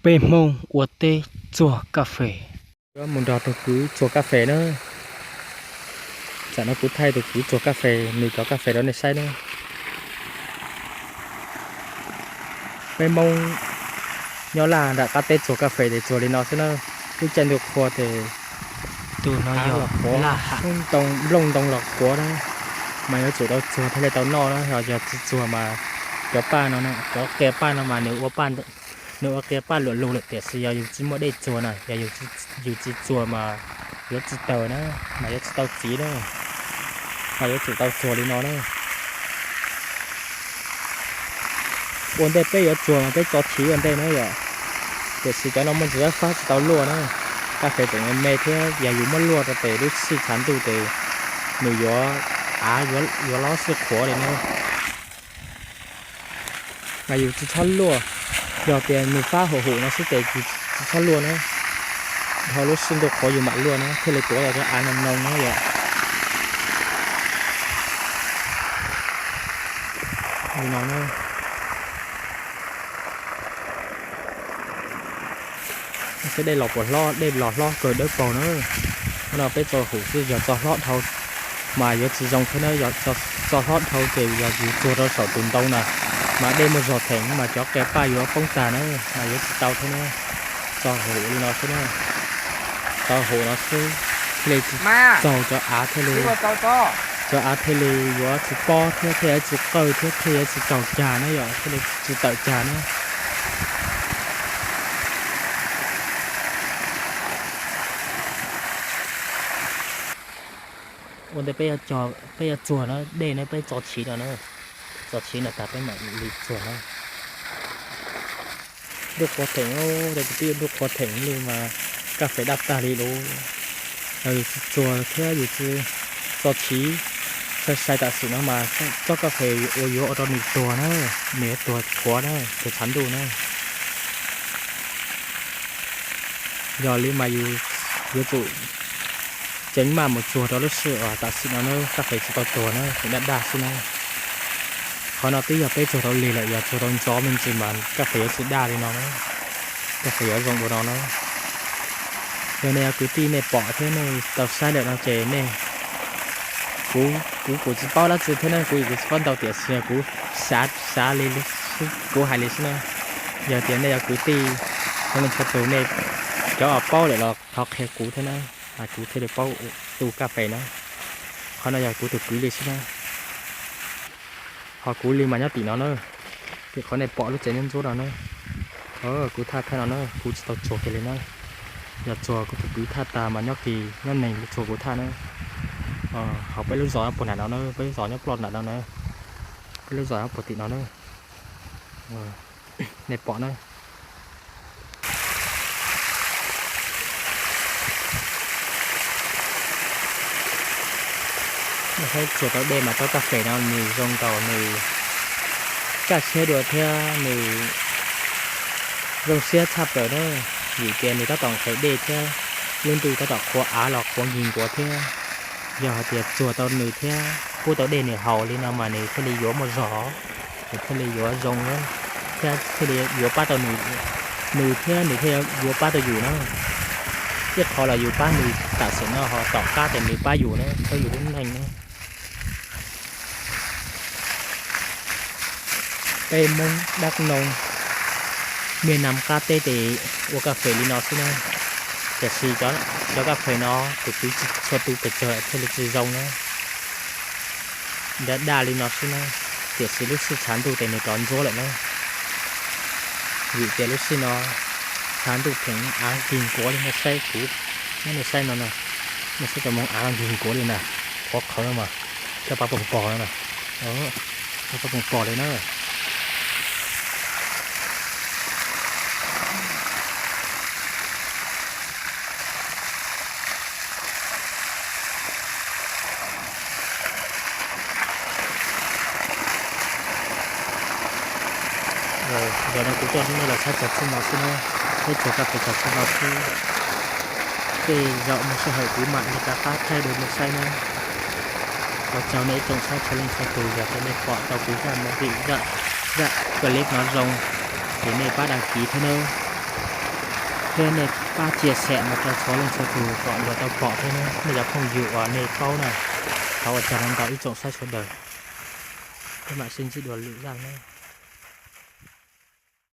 Peb Hmoob ua teb txuag kas fes. Mus nrog tus kwv txuag kas fes na. Tam no kuv thaij tus kwv txuag kas fes, nws cov kas fes rau nej saib na. Peb Hmoob nyob Laj nram qab teb txuag kas fes ces txuag li no xwb na. Lub caij ntuj qhua ces tus no yog nplooj ntoo los qhuav na, mas yuav tsum tau txuag thiaj li tau noj na, yog tsis txuag mas cov paj no, cov qia paj no mas nws ua qia paj luam lug lawm, tiam sis yog yus tsis muaj dej txuag na, yog yus tsis txuag mas yuav tsis tawg na, mas yuav tsis tau txiv na, mas yuav tsum tau txuag li no na. Ua ntej peb yuav txuag mas peb tso chiv ua ntej na yom, tiam sis cov no muaj ntsis fab fab tsis tau luaj na. Kas fes tseem me me thiab, yog yus muab luaj rau tes lub sij tshav ntuj ces nws yuav, av yuav lob sij qhuav li na. Mas yus tsis txhob luaj, yog tias nws fab huv huv no xwb ces tsis txhob luaj na. Dhau lub sij ntuj qhuav yus mam luaj na thiaj li tuav tau cov av no no na yom. Li no na. Saib dej los puas hlob, dej los hlob kawg dawb paug na. Qhov no peb tso huv xwb, yog tso hlob dhau mas yuav tsis zoo thiab na. Yog tso hlob dhau ces yog yus txuag rau saum tus ntoo na, mas dej muaj zog theem mas cov qia paj yuav poob tag na, mas yuav tsis tau thiab na. Tso huv li no xwb na, tso huv no xwb thiaj li tsis txaug cov av thiaj li, cov av thiaj li yuav tsis pob thiab thiaj yuav tsis qawj thiab thiaj yuav tsis tsaug cag na yom, thiaj li tsis tawm cag na. Ua ntej peb yuav txuag na, dej na peb tso chiv no na, tso chiv no tas peb mam li txuag na. Ntuj qhuav theem, rau kwv tij, ntuj qhuav theem li mas kas fes daj tag li lauj. Yog yus tsis txuag thiab yus tsis tso chiv sai sai tam sim no mas tsob kas fes uas yuav ua rau nws tuag na, nws yuav tuag qhuav na, tuag tshav ntuj na. Yog li mas yus yuav tsum ceev maj mus txuag rau lub sij hawm tam sim no na, kas fes tsis tau tuag na, feem daj daj xwb na. Qhov no twb yog peb txuag tau lig lawm, yog txuag tau ntxov me ntsis mas kas fes yuav tsis daj li no na, kas fes yuav zoo dua no na. Yog nej cov kwv tij nej pom thiab nej tau saib lawm no ces nej, kuv, kuv, kuv tsis paub dab tsi thiab ne, kuv, kuv tsis paub ntau tiam sis kuv xav, xav li, kuv hais li xwb na. Yog tias nej cov kwv tij txhua leej txhua tus nej cov paub lawm los thov qhia kuv thiab na, kuv thiaj li paub tu kas fes na. Qhov no yog kuv tus kwv li xwb na. Ho kuv li mas nyob tim no na, tim qhov nej pom lub tsev ntsuab ntsuab no na. Kuv thaj thaj no na, kuv tsis tau txuag kiag li na. Yog txuag kuv tus kwv thaj tas mas nyob kis nyob neeg txuag kuv thaj na. Ho peb lub zos nyob puag nram no na, peb lub zos nyob ploj nram no na, peb lub zos nyob puag tim no na. Nej pom na. Saib tsuas tau dej mas tsob kas fes no nws zoo nkaus nws kaj siab dua thiab nws zoo siab tshaj plaws na, vim tias nws tab tom nqhis dej thiab lub ntuj tab tom qhuav av los qhuav nkig nkuav thiab. Yog hais tias tsuag tau nws thiab pub tau dej nws haus li no mas nws thiaj li yuav muaj zog, nws thiaj li yuav zoo thiab thiaj li yuav pab tau nws, nws thiab nws thiaj yuav pab tau yus na. Ib qho los yus pab nws tam sim no ho tom qab ces nws pab yus na, pab yus lub neej na. Peb Hmoob dab noo, niaj nam qab teb ces ua kas fes li no xwb na. Tiam sis cov kas fes no tus kwv txhua tus pes tsawg thiaj li tsis zoo na. Daj daj li no xwb na, tiam sis lub sij tshav ntuj ces nws rov ntsuab lawm na. Vim tias lub sij no tshav ntuj pheej av nkig nkuav li nej saib kuv, nej saib no na, nej saib cov moov av nkig nkuav li na, qhuav qhawv mas coj pab poom pog no na, coj pab poom pog li na. Zaum no kuv coj nej los saib txog txij no xwb na, peb tsuas kaj pes txog txij no xwb. Tej zaum muaj sij hawm kuv mam li rov qab thaij dua nej saib na. Ua tsaug nej ib tsoom saib txhua leej txhua tus, yog tias nej pom tau kuv zaj movie, zaj clip no zoo ces nej pab đăng ký thiab nawb. Thiab nej pab cia xem mus rau txhua leej txhua tus kom luag tau pom thiab na, nej cov phooj ywg uas nej paub na. Thov ua tsaug ntau ib tsoom saib sawv daws. Peb mam sib ntsib dua lwm zaj na.